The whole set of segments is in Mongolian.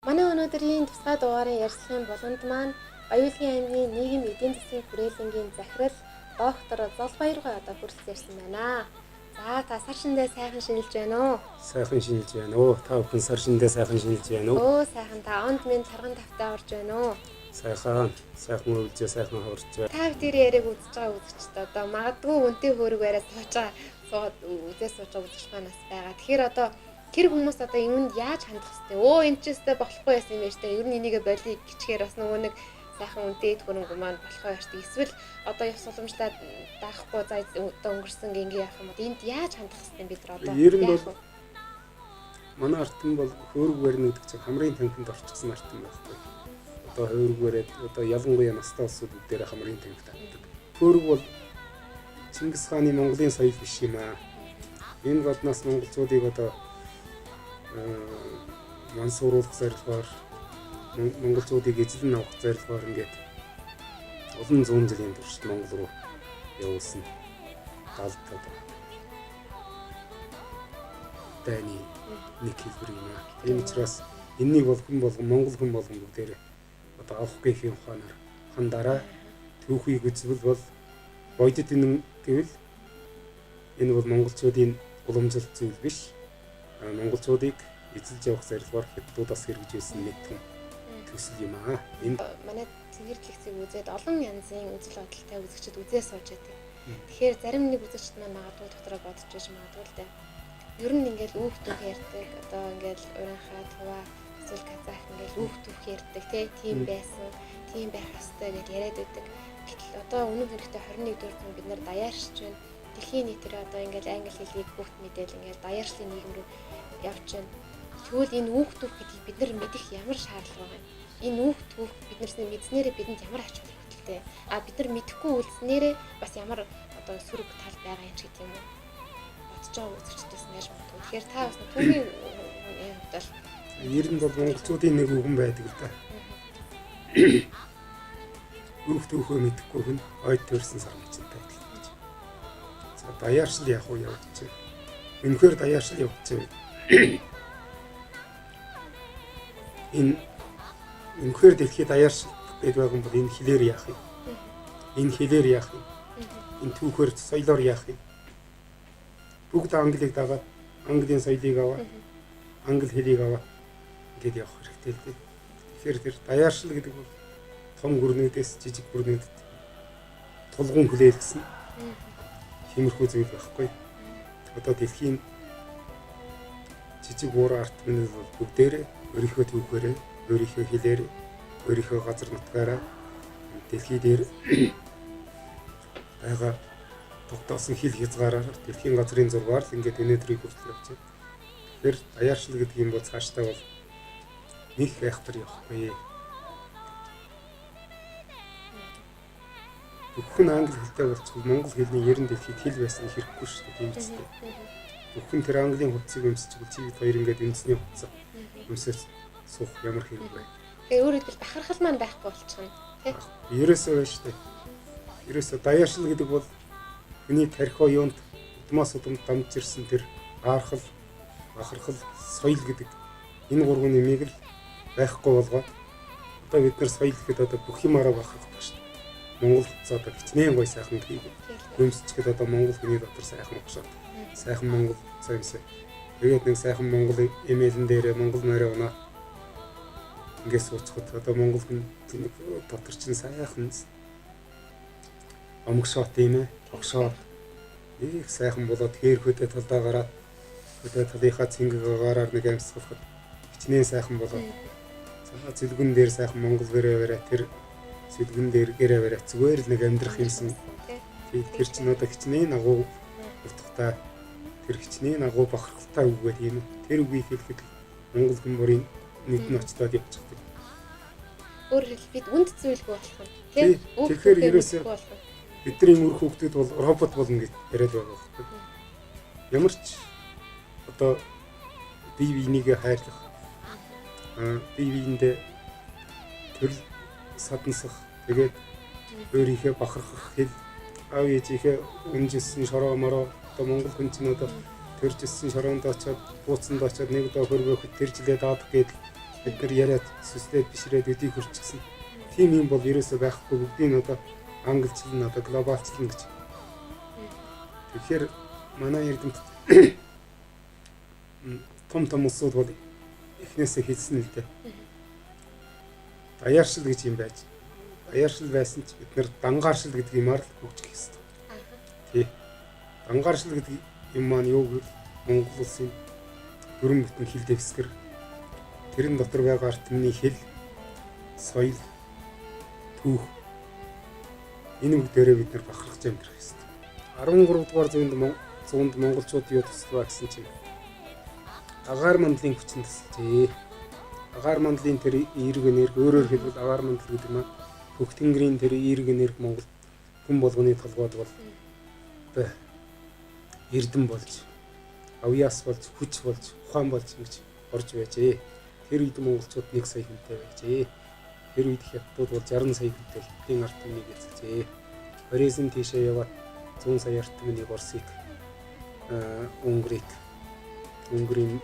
Манай өнөөдрийн тусгай дугаарын ярилцлагын буланд маань Баяуулгын аймгийн нийгэм эдийн засгийн хүрээлэнгийн захирал доктор Золбаяргой одоо хүрэлцэн ирсэн байна. За, та сар шиндээ сайхан шинэлж байна уу? Сайхан шинэлж байна уу? Та бүхэн сар шиндээ сайхан шинэлж байна уу? Өө, сайхан. Та онд минь тарган тавтай орж байна уу? Сайхан, сайхан өвлжээ, сайхан хаварч байна. Та бидний яриаг үзэж байгаа үзэгчд одоо магадгүй үнтэй хөөрөг бариад сууж байгаа, суугаад үзээ сууж байгаа үзэгч маань бас байгаа. Тэгэхээр одоо тэр хүмүүс одоо юунд яаж хандах хэвтэй? Өө, энэ ч өстэй болохгүй байсан юм байна штэ. Ер нь энийгээ болиё гिचгээр бас нөгөө нэг сайхан үнтэй эд хөрөнгө маань болохоо яаш. Эсвэл одоо ёс уламжлаад даахгүй, за, одоо өнгөрсөн ингээ явах юм бол энд яаж хандах хэвтэй бид нар одоо? Ер нь бол манай артан бол хөөрөг барина гэдэг чинь хамрын танхимд орчихсон артан байхгүй. Одоо хөөрөг бариад одоо ялангуяа настай улсууд бүгдээрээ хамрын танхимд авдаг. Хөөрөг бол Чингис хааны Монголын соёл биш юм аа. Энэ гаднаас монголчуудыг одоо мансууруулах зорилгоор, монголчуудыг эзлэн авах зорилгоор ингээд олон зуун жилийн туршид Монгол руу явуулсан галт одоо дайны нэг хэлбэр юм аа. Тийм учраас энэнийг бол хүн болгон, монгол хүн болгон бүгдээрээ одоо авах гэхийн ухаанаар хандараа. Түүхийг үзвэл бол бодит үнэн гэвэл энэ бол монголчуудын уламжлалт зүйл биш. Монголчуудыг эзэлж явах зорилгоор хятадуудаас хэрэгж байсан нэг том төсөл юм аа. Энэ манай цэнгэр дэлгэцийг үзээд олон янзын үзэл бодолтой үзэгчид үзээ сууж байдаг. Тэгэхээр зарим нэг үзэгчд маань магадгүй дотроо бодож байж магадгүй л дээ. Ер нь ингээл үүх түүх ярьдаг, одоо ингээл уранхаа, тува, эсвэл казах ингээл үүх түүх ярьдаг, тийм байсан, тийм байх ёстой гэж яриад байдаг. Гэтэл одоо үнэн хэрэгтээ 21 дугаар зуун бид нар даяаршиж байна. Дэлхийн нийтээр одоо ингээл англи хэлийг бүгд мэдээл ингээл даяаршлын нийгэм рүү явж байна. Тэгвэл энэ үүх түүх гэдгийг бид нар мэдэх ямар шаардлага байгаа юм? Энэ үүх түүх бид нарсны мэдснээрээ бидэнд ямар ач холбогдолтой? А бид нар мэдэхгүй үлдснээрээ бас ямар одоо сөрөг тал байгаа юм ч гэдэг юм уу? Бодож байгаа үзэгчдээс нэж магадгүй. Тэгэхээр та бас түүхийн хувьд бол Ер нь бол монголчуудын нэг үгэн байдаг л да. Үүх түүхөө мэдэхгүй хүн ойд төрсэн сармичтай адилхан гэж. За, даяаршил яг уу явагдчих. Үнэхээр даяаршил явагдчих. Энэ үнэхээр дэлхийд даяаршил гэдэг байгаа юм бол энэ хилээр яах юм? Энэ хилээр яах юм? Энэ түүхээр, соёлоор яах юм? Бүгд англиг дагаад, Английн соёлыг аваад, англи хэлийг аваад ингээд явах хэрэгтэй л дээ. Тэгэхээр тэр даяаршил гэдэг бол том гүрнүүдээс жижиг гүрнүүдэд тулгуун хүлээлгэсэн тиймэрхүү зүйл байхгүй. Одоо дэлхийн жижиг уур арт түмэн бол бүгдээрээ өөрийнхөө түүхээрээ, өөрийнхөө хэлээр, өөрийнхөө газар нутгаараа дэлхий дээр байгаа тогтоосон хил хязгаараар, дэлхийн газрын зургаар л ингээд өнөөдрийг хүртэл явж байна. Тэгэхээр даяаршил гэдэг юм бол цаашдаа бол нэг айхтар явахгүй. Бүхэн англи хэлтэй болчихвол монгол хэлний ерэн дэлхийд хэл байсан хэрэггүй шүү дээ, тийм үстэй. Бүхэн тэр английн хувцсыг өмсчихвэл чи бид хоёр ингээд үндэсний хувцас өмсөөд суух ямар хэрэг вэ? Тэгээ өөрөөр хэлбэл бахархал маань байхгүй болчихно, тий? Ерөөсөө байна шүү дээ. Ерөөсөө даяаршил гэдэг бол хүний тархио юунд удмаас удамд дамж ирсэн тэр аархал, бахархал, соёл гэдэг энэ гурван нэмийг л байхгүй болгоод одоо бид нар соёл гэхэд одоо бүх юмараа бахархдаг шүү дээ. Монгол хувцас одоо хичнээн гоё сайхан хийгээд өмсчихэд одоо монгол хүний дотор сайхан огшоод, сайхан монгол хувцас өмсөө. Тэгээд нэг сайхан монгол эмээлэн дээрээ монгол морь унаа ингээд сууцхад одоо монгол хүн дотор чинь сайхан омгшоот юм ээ, тогшоод их сайхан болоод хээр хөдөө талдаа гараад хөдөө талынхаа цэнгэг агаараар нэг амьсгалахад хичнээн сайхан болоод, за, зүлгэн дээр сайхан монгол гэрээ бариа, тэр зүлгэн дээр гэрээ бариа зүгээр л нэг амьдрах юмсан. Тэр чинь одоо хичнээн агуу утгатай, тэр хичнээн агуу бахархалтай үг гэдэг юм. Тэр үгийг хэлэхэд монгол хүн бүрийн нүд нь очлоод явчихдаг. Өөрөөр хэлбэл бид үнд зүйлгүй болох нь тий. Тэгэхээр ерөөсөө бидний үр хүүхдүүд бол робот болно гэж яриад байгаа байхгүй. Ямар ч одоо бие биенийгээ хайрлах, бие биендээ төрөл садансах, тэгээд өөрийнхөө бахархах хэл, аав ээжийнхээ үнжсэн шороо мороо, одоо монгол хүн чинь одоо төрж ирсэн шороонд очиод, бууцанд очиод нэг доо хөргөхөд тэр жилээ даадах гээд Бид нар яриад сүслээд бишрээд өдийг хүрчихсэн. Тийм юм бол ерөөсөө байхгүй, бүгдийг нь одоо англичлан, одоо глобалчлан гэж. Тэгэхээр манай эрдэмтэд том том улсууд бол эхнээсээ хэлсэн л дээ. Даяаршил гэж юм байж. Даяаршил байсан ч бид нар дангааршил гэдэг юмар л хөгжих ёстой. Тий. Дангааршил гэдэг юм маань юу гэвэл Монгол улсын дөрвөн бүтэн хил дэвсгэр, тэрэн дотор байгаа ард түмний хэл, соёл, түүх, энэ бүгдээрээ бид нар бахархаж амьдрах ёстой. 13 дугаар зуунд монголчууд юу туслаа гэсэн чинь агаар мандлын хүчин тусалжээ. Агаар мандлын тэр эерэг энерги, өөрөөр хэлбэл агаар мандал гэдэг маань бүх тэнгэрийн тэр эерэг энерги Монгол хүн болгоны толгойд бол одоо эрдэм болж, авьяас болж, хүч болж, ухаан болж ингэж орж байжээ. Тэр үед монголчууд 1 сая хүнтэй байжээ. Тэр үед хятадууд бол 60 сая хүнтэй хятадын ард түмнийг эзэлжээ. Хорезм тийшээ яваад 100 сая ард түмнийг Оросыг, Унгрыг, Унгрын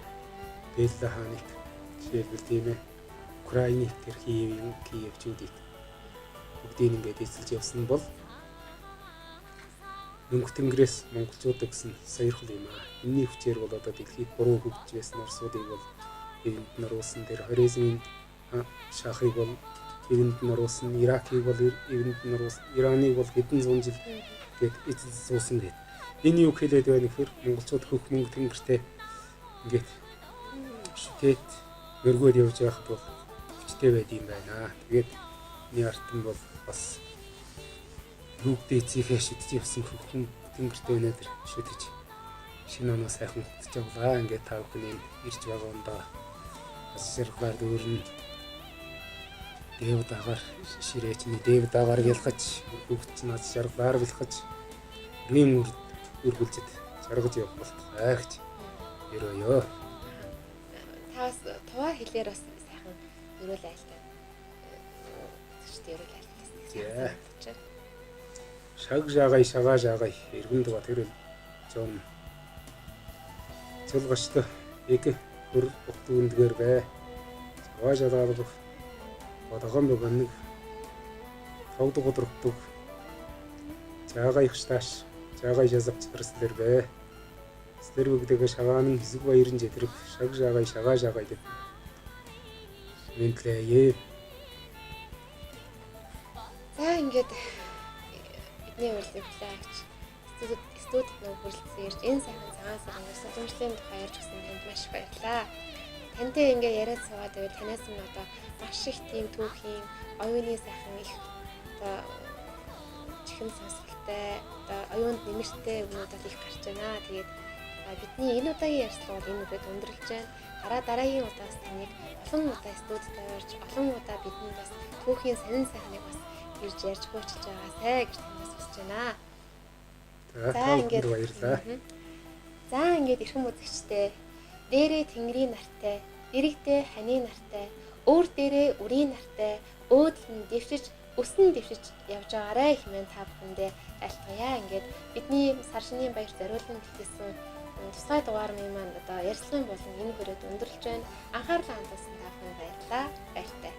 Белла хааныг, жишээлбэл тийм ээ, Украиныг, тэр Киевийн Киевчүүдийг бүгдийг ингээд эзэлж явсан бол мөнгө тэнгэрээс монголчуудад гэсэн сойрхол юм аа. Энийний хүчээр бол одоо дэлхийд буруу хөгжиж байсан Оросуудыг бол эвэнд нь оруулсан, тэр Хорезмын шахыг бол эвэнд нь оруулсан, Иракийг бол эвэнд нь оруулсан, Ираныг бол хэдэн зуун жил гээд эзэлж суусан гээд. Энэ юу хэлээд байна гэхээр монголчууд хөх мөнгө тэнгэртэй ингээд шүтээд мөргөөд явж байхад бол хүчтэй байд юм байна. Тэгээд энэ ард түмэн бол бас бүгдээ эцгийнхээ шүтэж явсан хөх мөнгө тэнгэртэй өнөөдөр шүтэж шинэ оноо сайхан хөтөж явлаа. Ингээд та бүхэн ирж байгаа ундаа бас жаргалаар дүүрнэ. Дэв дагаар ширээчний дэв дагаар бялгаж, бүгд ч над жаргалаар бялгаж, өрийн үргэлжид жаргаж явах болтугай гэж өрөөё. Та бас туваа хэлээр бас сайхан өрөөл айлтаа. Үзэгчдээ өрөөл айлтаа. Шаг жаагай шагаа жаагай эргэн дуга тэр зон цулгаштай эг хөр ухтүндгээр бай. Цаваа жалгаалах бодогон богоног тавд годрогтуг жаагай ихшташ жаагай жазавч тэрслэр бай. Слэр бүгдэгэ шагаанын хэсэг баярын жэтрэг шаг жаагай шагаа жаагай гэд мэнтлээ. За ингээд бидний урилгыг хүлээн авч студид нөө хүрэлцэн ирж энэ сайхан цагаан сарын ёс удамшлын тухай ярьж өгсөн танд маш их баярлалаа. Тантай ингээ яриад суугаад байвал танаас нь одоо маш их тийм түүхийн, оюуны сайхан их одоо чихэм сонсголтой, одоо оюунд нэмэртэй юмнууд бол их гарч байна. Тэгээд бидний энэ удаагийн ярилцлага бол энэ үрээд өндөрлөж байна. Дараагийн удаас таныг олон удаа студид орж, олон удаа бидэнд бас түүхийн сонин сайхныг бас ирж ярьж хуучилж байгаасай гэж танаас хүсэж байна. За ингээд баярлалаа. За ингээд эрхэм үзэгчдээ, дээрээ тэнгэрийн нартай, дэрэгдээ ханы нартай, өөр дээрээ үрийн нартай, өөдөл нь дэвшиж, өсөн дэвшиж явж байгаарай хэмээн та бүхэндээ айлтгая. Ингээд бидний сар шинийн баяр зориулан бэлтээсэн тусгай дугаар маань одоо ярилцлагын болон энэ хүрээд өндөрлөж байна. Анхаарлаа хандуулсан та бүхэнд баярлалаа. Баяртай.